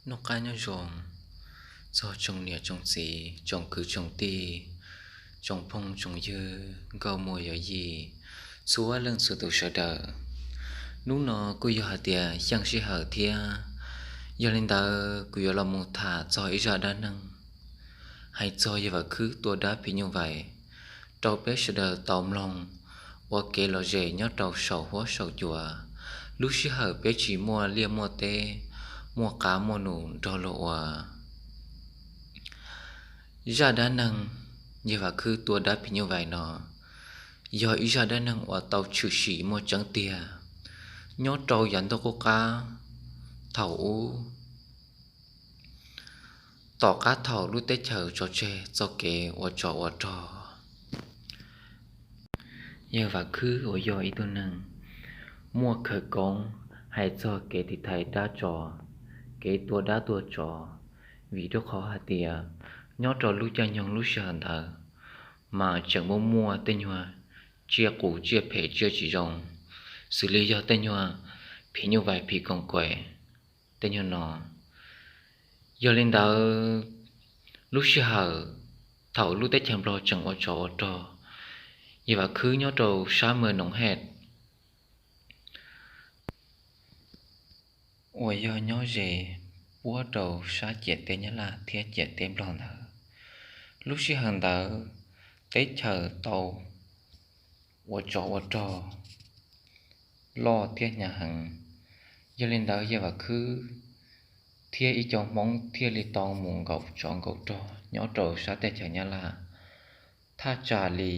Noj qab nyob zoo txog tsoom niam tsoom txiv, tsoom kwv tsoom tij, tsoom phooj tsoom ywg, nkauj muam yawm yij, txhua leej txhua tus sawv daws. Hnub no kuj yog hais tias xyeej sij hawm thiab, yog li ntawd kuv yuav los mus tham txog ib zaj dab neeg hais txog yawg Vam Khwb tua dab phim nyuj vais rau peb sawv daws tau mloog ua kev lom zem nyob rau saum huab saum cua, lub sij hawm peb tsis muaj liaj muaj teb, muaj qab muaj num nrog luag ua. Zaj dab neeg yawg Vam Khwb tua dab phim nyuj vais no yog ib zaj dab neeg uas tau tshwm sim muaj tseeb tiag nyob rau yav ntuj qub qab thaum ub, tom qab thaum lub teb chaws tso tseg txoj kev ua tsov ua rog. Yawg Vam Khwb uas yog ib tug neeg muaj khawv koob hais txog kev tiv thaiv dab tsov, kev tua dab tua tsov, vim rau qhov hais tias nyob rau lub caij nyoog lub sij hawm ntawd mas tseem muaj muaj tej nyuag tsiaj qus tsiaj phem tsiaj tsis zoo, xws li yog tej nyuag phim nyuj vais phim koos kaim tej nyuag no. Yog li ntawd, lub sij hawm thaum lub teb chaws Nplog tseem ua tsov ua rog, yawg Vam Khwb nyob rau sab Mws Noom Hej uas yog nyob ze puab rau sab ciam teb Nyab Laj thiab ciam teb Nplog ntawd. Lub sij hawm ntawd teb chaws tau ua tsov ua rog loj thiab hnyav heev. Yog li ntawd yawg Vam Khwb thiab ib co Hmoob thiaj li tau mus nkaum tsov nkaum rog nyob rau sab teb chaws Nyab Laj thaj tsam li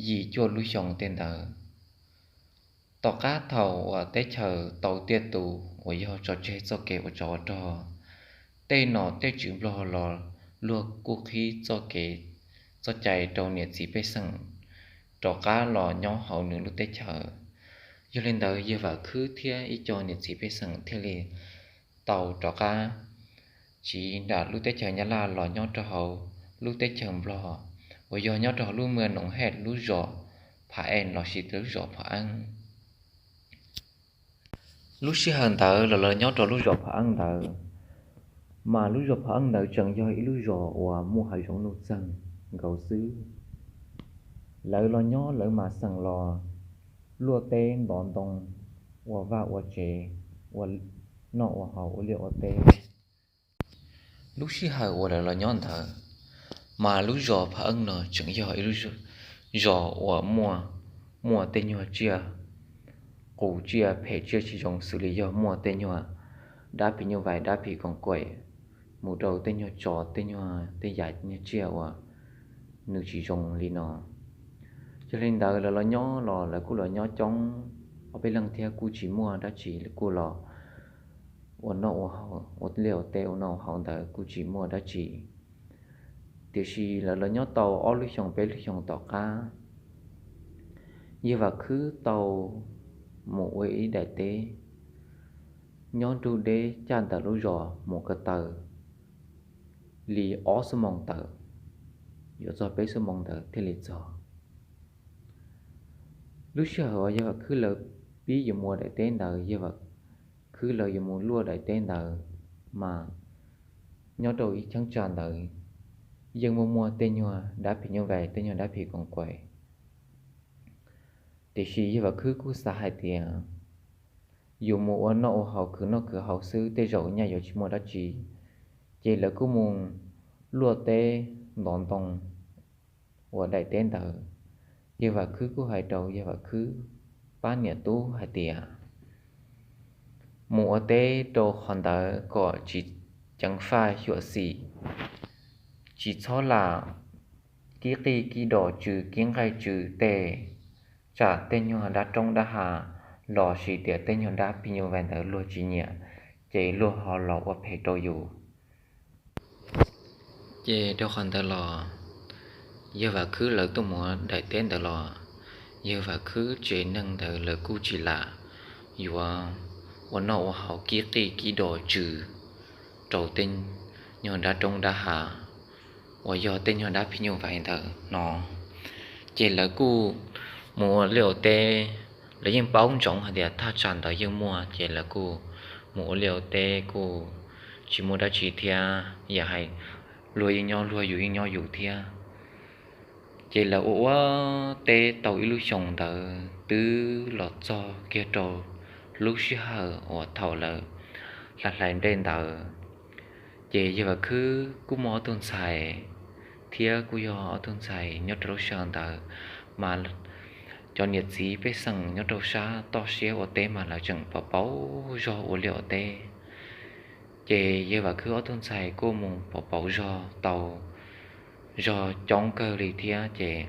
yim cuaj lub xyoo tej ntawd. Tom qab thaum uas teb chaws tau tiaj tus uas yog tso tseg txoj kev ua tsov ua rog, tej nom tej tswv Nplog los luag kuj qhib txoj kev txoj cai rau niam txiv pej xeem rov qab los nyob hauv nws lub teb chaws. Yog li ntawd yawg Vam Khwb thiab ib co niam txiv pej xeem thiaj li tau rov qab tsiv nram lub teb chaws Nyab Laj los nyob rau hauv lub teb chaws Nplog uas yog nyob rau hauv lub Mws Noom Hej lub zos Phav Eej lossis lub zos Phav Eeb. Lub sij hawm ntawd los lawv nyob rau lub zos Phav Eej ntawd, mas lub zos Phav Eej ntawd tseem yog ib lub zos uas muaj hav zoov nuj txeeg nkaus xwb. Lawv los nyob lawv mas xeem los luaj teb ntov ntoo, ua vaj ua tsev, ua noj ua haus ua liaj ua teb. Lub sij hawm uas lawv los nyob ntawd, mas lub zos Phav Eej no tseem yog ib lub zos uas muaj, muaj tej nyuag tsiaj qus tsiaj phem tsiaj tsis zoo xws li yog muaj tej nyuag dab phim nyuj vais dab phim koos kaim mus rau tej nyuag tsov tej nyuag tej yam nyuag tsiaj uas nws tsis zoo li no. Yog li ntawd lawv los nyob los lawv kuj los nyob coob ob peb leeg thiab kuj tsis muaj dab tsi, kuj los ua noj ua haus ua liaj ua teb ua noj ua haus ntawd kuj tsis muaj dab tsi. Tiam sis lawv los nyob tau ob lub xyoo peb lub xyoo tom qab, yawg Vam Khwb tau mus ua ib daim teb nyob nrug deb caj ntawm lub zos mus ko taw li ob xuab moos tawm, yuav txog peb xuab moos ntawd thiaj li txog. Lub sij hawm uas yawg Vam Khwb lawv pib yuav mus ua daim teb ntawd, yawg Vam Khwb lawv yuav mus luaj daim teb ntawd, mas nyob rau ib cheeb tsam ntawd yeej muaj muaj tej nyuag dab phim nyuj vais tej nyuag dab phim koos kaim. Tiam sis yawg Vam Khwb kuj xav hais tias yus mus ua noj ua haus khwv noj khwv haus xwb tej zaum nyaj yuav tsis muaj dab tsi, ces lawv kuj mus luaj teb ntov ntoo ua daim teb ntawd. Yawg Vam Khwb kuj hais rau yawg Vam Khwb pab niam tub hais tias mus ua teb rau qhov ntawd kom tsis ceev faj xyuam xim, tsis txhob lam kib qij kib dos tsw kib nqaij tsw tej, tsam tej nyuag dab roob dab hav lossis tias tej nyuag dab phim nyuj vais ntawd luag tsis nyiam, ces luag ho los ua phem rau yus. Ces rau qhov ntawd los yawg Vam Khwb lawv tuaj mus ua daim teb ntawd los yawg Vam Khwb tsev neeg ntawd lawv kuj tsis lam yuav ua noj ua haus kib qij kib dos tsw rau tej nyuag dab roob dab hav uas yog tej nyuag dab phim nyuj vais ntawd no. Ces lawv kuj mus ua liaj ua teb, lawv yeej paub ntsoov hais tias thaj tsam ntawd yeej muaj, ces lawv kuj mus ua liaj ua teb kuj tsis muaj dab tsi thiab, yam hais luag yeej nyob luag, yus yeej nyob yus thiab. Ces lawv ua ua teb tau ib lub xyoos ntawd twb los txog kiag rau lub sij hawm uas thaum lawv hlais hlais nplej ntawd, ces yawg Vam Khwb kuj muaj ob tug ntxhais, thiab kuj yog ob tug ntxhais nyob rau lub sij hawm ntawd mas cov niam txiv pej xeem nyob rau sab toj siab ua teb mas lawv tseem pov pauv zog ua liaj ua teb. Ces yawg Vam Khwb ob tug ntxhais kuj mus pov pauv zog tau zog coob kawg li thiab. Ces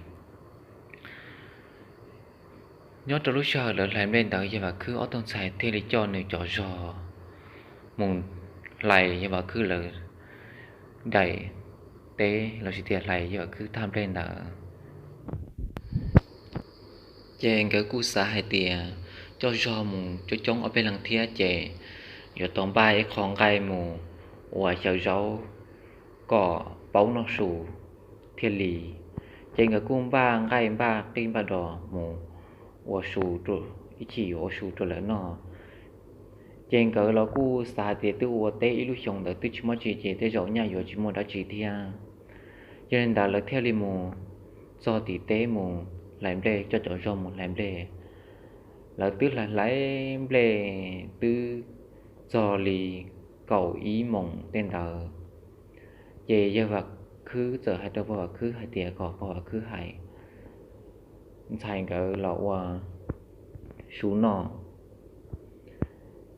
nyob rau lub sij hawm lawv hlais nplej ntawd, yawg Vam Khwb ob tug ntxhais thiaj li coj nws cov zog mus hlais yawg Vam Khwb lawv daim teb los sis tias hlais yawg Vam Khwb thaj nplej ntawd. Ces nkawd kuj xav hais tias coj zog mus coob coob ob peb leeg thiab ces yuav tau npaj ib qho nqaij mus ua xyaw zaub kom paub noj su thiaj li. Ces nkawd kuj npaj nqaij npaj qij npaj dos mus ua su, ib chim yuav ua su rau lawv noj. Ces nkawd los kuj xav hais tias twb ua teb ib lub xyoos ntawd twb tsis muaj tsi ces tej zaum nyaj yuav tsis muaj dab tsi thiab. Yog li ntawd lawv thiaj li mus txog tim teb mus hlais nplej, coj cov zog mus hlais nplej. Lawv twb hlais hlais nplej twb txog li kaum ib moos tej ntawd, ces yawg Vam Khwb txawm hais rau pog Vam Khwb hais tias kom pog Vam Khwb hais ntxhais nkawd los ua su noj.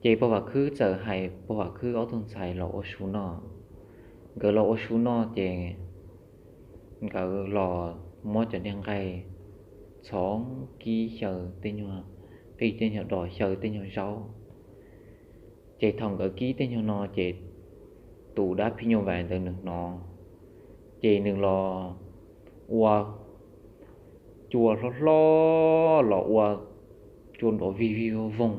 Ces pog Vam Khwb txawm hais pog Vam Khwb ob tug ntxhais los ua su noj. Nkawd los ua su noj ces nkawd los muab cov niag nqaij txhoov kib xyaw tej nyuag qij tej nyuag dos, xyaw tej nyuag zaub. Ces thaum nkawd kib tej nyuag no ces tus dab phim nyuj vais ntawd nws hnov, ces nws los ua cua hlob hlob los ua cua nrov vij vij voog voog.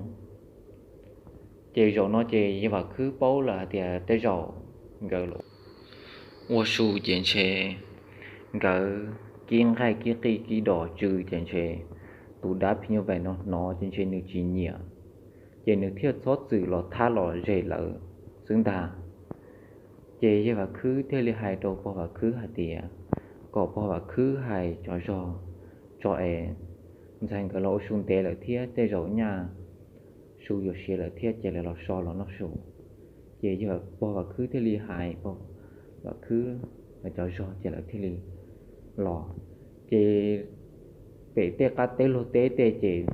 Ces zaum no ces yawg Vam Khwb paub lawm hais tias tej zaum nkawd los ua su ces ntshe nkawd kib nqaij kib qij kib dos tsw ces ntshe tus dab phim nyuj vais no hnov ces ntshe nws tsis nyiam, ces nws thiaj txhob txwm los thab los ze lawv xwb ntag. Ces yawg Vam Khwb thiaj li hais rau pog Vam Khwb hais tias kom pog Vam Khwb hais cov zog tso es ntxhais nkawd los ua su ntev lawm thiab tej zaum nyaj su yuav siav lawm thiab ces lawv los so los noj su. Ces yawg pog Vam Khwb thiaj li hais pog Vam Khwb lawv cov zog ces lawv thiaj li los. Ces pem tej qab teb luag teb tej ces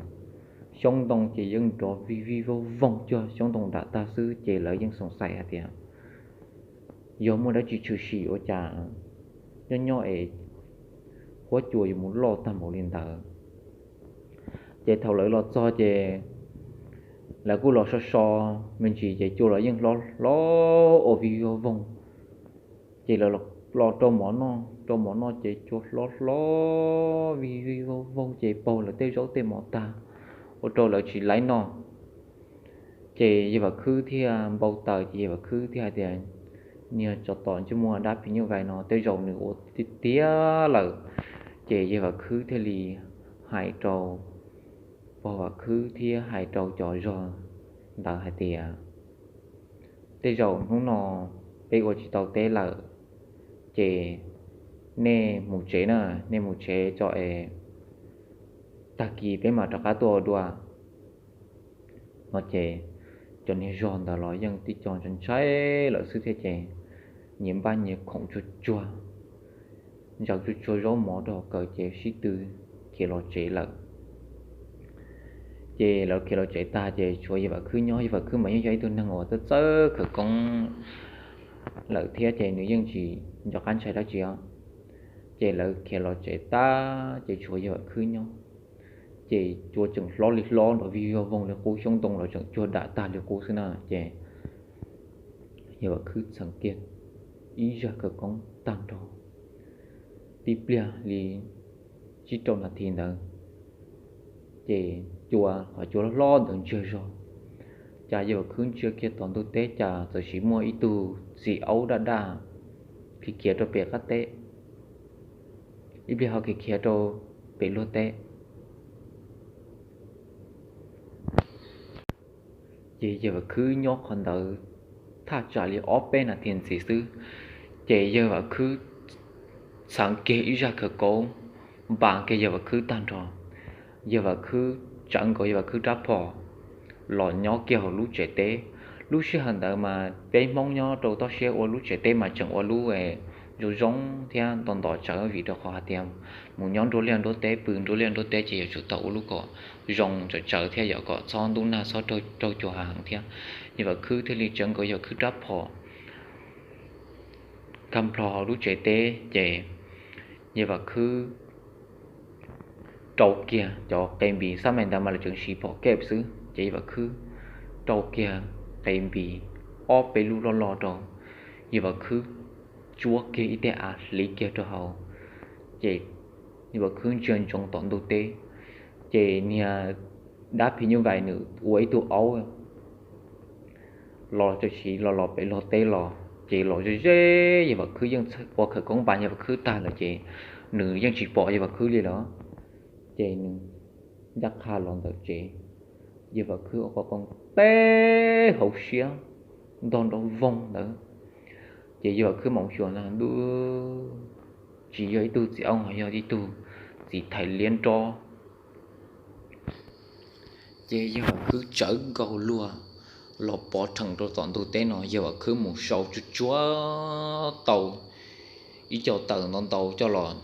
xyoob ntoo ces yeej nrov vij vij voog voog cuag xyoob ntoo dam tag xwb ces lawv yeej xoom xaim hais tias yog muaj dab tsi tshwm sim ua cas nyob nyob es huab cua yuav mus loj tag npaum li ntawd. Ces thaum lawv los txog ces lawv kuj los so so me ntsis ces cua los yeej hlob hlob ua vij vij voog voog. Ces lawv los rau mov noj, rau mov noj ces cua hlob hlob vij vij voog voog ces paug lawv tej zaub tej mov tag, ua rau lawv tsis laib noj. Ces yawg Vam Khwb thiaj npau taws ces yawg Vam Khwb thiaj hais tias niag tsov tom ntsej muag dab phim nyuj vais no tej zaum nws ua tiag tiag lawm. Ces yawg Vam Khwb thiaj li hais rau pog Vam Khwb thiab hais rau cov zog ntawd hais tias tej zaum hnub no peb ua tsis tau teb lawm, ces nej mus tsev na, nej mus tsev tso es tag kis peb mam rov qab tuaj ua dua. No ces cov niag zog ntawd los yeej tib co ntshai ntshai lawm xwb thiab ces nyias npaj nyias khoom tsuag tsuag, ntsaws tsuag tsuag zaub mov rau hauv kawm ces sib tw khiav los tsev lawm. Ces lawv khiav los tsev tag ces tshuav yawg Vam Khwb nyob, yawg Vam Khwb mas yeej yog ib tug neeg uas txawj txawj khawv koob lawm thiab ces nws yeej tsis nco qab ntshai dab tsi os. Ces lawv khiav los tsev tag ces tshuav yawg Vam Khwb nyob, ces cua tseem hlob li hlob nrov vij vog voog li qub, xyoob ntoo los tseem cuag dam tag li qub xwb na ces yawg Vam Khwb txheem kiag ib zaj khawv koob tag nrho. Tib pliag li tsib rau nas this ntawd ces cua, qhov cua hlob hlob ntawd ntsiag zog, cas yawg Vam Khwb ntsia kiag tom ntug teb cas txawm sis muaj ib tug txiv aub daj daj khiav khiav rau pem qab teb, ib pliag ho khiav khiav rau pem luag teb. Ces yawg Vam Khwb nyob qhov ntawd thaj tsam li ob peb nas this ntxiv xwb, ces yawg Vam Khwb txheev kiag ib zaj khawv koob npas kiag yawg Vam Khwb tag nrho. Yawg Vam Khwb tsawv nkaus yawg Vam Khwb rab phom los nyob kiag hauv lub tsev teb. Lub sij hawm ntawd mas peb Hmoob nyob rau toj siab ua lub tsev teb mas tseem ua lub zoo zoo thiab nto nto tsawv vim rau qhov hais tias mus nyob nruab liaj nruab teb, pw nruab liaj nruab teb ces yuav tsum tau ua lub kom zoo tsawv tsawv thiab yog kom txhob ntub nag txhob raug cua heev thiab. Yawg Vam Khwb thiaj li tsawv nkaus yawg Vam Khwb rab phom kag nplho hauv lub tsev teb ces yawg Vam Khwb rau kiag cov qe npis, xab mais ntawd mas lawv tseem siv phom keb xwb, ces yawg Vam Khwb rau kiag qe npis ob peb lub loj loj rau, yawg Vam Khwb tsuab kiag ib teg av hliv kiag rau hauv, ces yawg Vam Khwb ntsia ntsoov tom ntug teb, ces niag dab phim nyuj vais nws ua ib tug aub los txawm sis los los pem log teb los, ces los ze ze, yawg Vam Khwb yeej ua khawv koob npas yawg Vam Khwb tag lawm ces nws yeej tsis pom yawg Vam Khwb li lawm. Ces nws ncaj qha los ntawm tsev, yawg Vam Khwb ua qhov qoos teb hauv siab ntog nrov voog ntawd, ces yawg Vam Khwb mam xyuas na, ntuj, tsis yog ib tug txiv aub ho yog ib tug txiv thais liab nrob. Ces yawg Vam Khwb tsawv nkaus luag los pov rhees rau tom ntug teb no, yawg Vam Khwb mus sau tsuag tsuag tau ib co taws ntau ntau coj los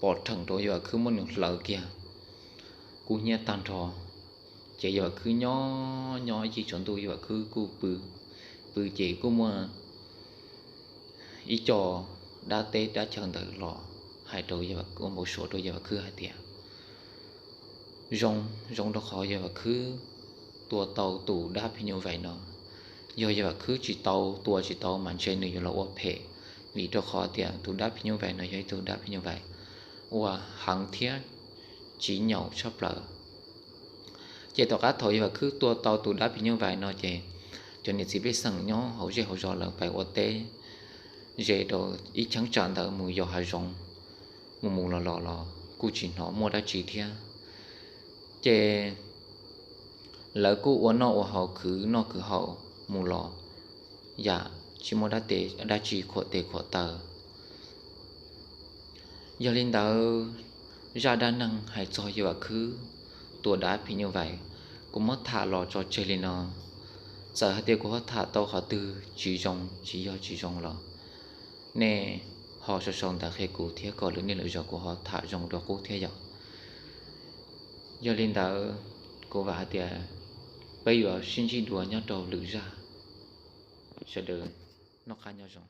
pov rhees rau, yawg Vam Khwb muab nws hlawv kiag kub hnyiab tag nrho. Ces yawg Vam Khwb nyob nyob ib tsam ntuj yawg Vam Khwb kuj pw, pw ces kuj muaj ib co dab teb dab chaw ntawd los hais rau yawg Vam, ua npau suav rau yawg Vam Khwb hais tias zoo, zoo rau qhov yawg Vam Khwb tua tau tus dab phim nyuj vais no. Yog yawg Vam Khwb tsis tau tua tsis tau mas ntshe nws yuav los ua phem, vim rau qhov tias tus dab phim nyuj vais no yog ib tug dab phim nyuj vais uas heev thiab tsis nyaum tshaj plaws. Ces tom qab thaum yawg Vam Khwb tua tau tus dab phim nyuj vais no ces cov niam txiv pej xeem nyob hauv zej hauv zos lawv pais ua teb ze rau ib cheeb tsam ntawd mus yos hav zoov, mus mus los los los kuj tsis hnov muaj dab tsi thiab. Ces lawv kuj ua noj ua haus khwv noj khwv haus mus los yam tsis muaj dab tsi khuam tes khuam taw. Yog li ntawd, zaj dab neeg hais txog yawg Vam Khwb tua dab phim nyuj vais, kuv muab tham los tso tseg li no. Txawm hais tias kuv ho tham tau qhov twg tsis zoo tsis yog tsis zoo los nej ho sau sau ntawv qhia kuv thiab kom lwm niaj lwm zaus kuv ho tham zoo dua qub thiab yom. Yog li ntawd, kuv vam hais tias peb yuav sib ntsib dua nyob rau lwm zaj. Sawv daws noj qab nyob zoo.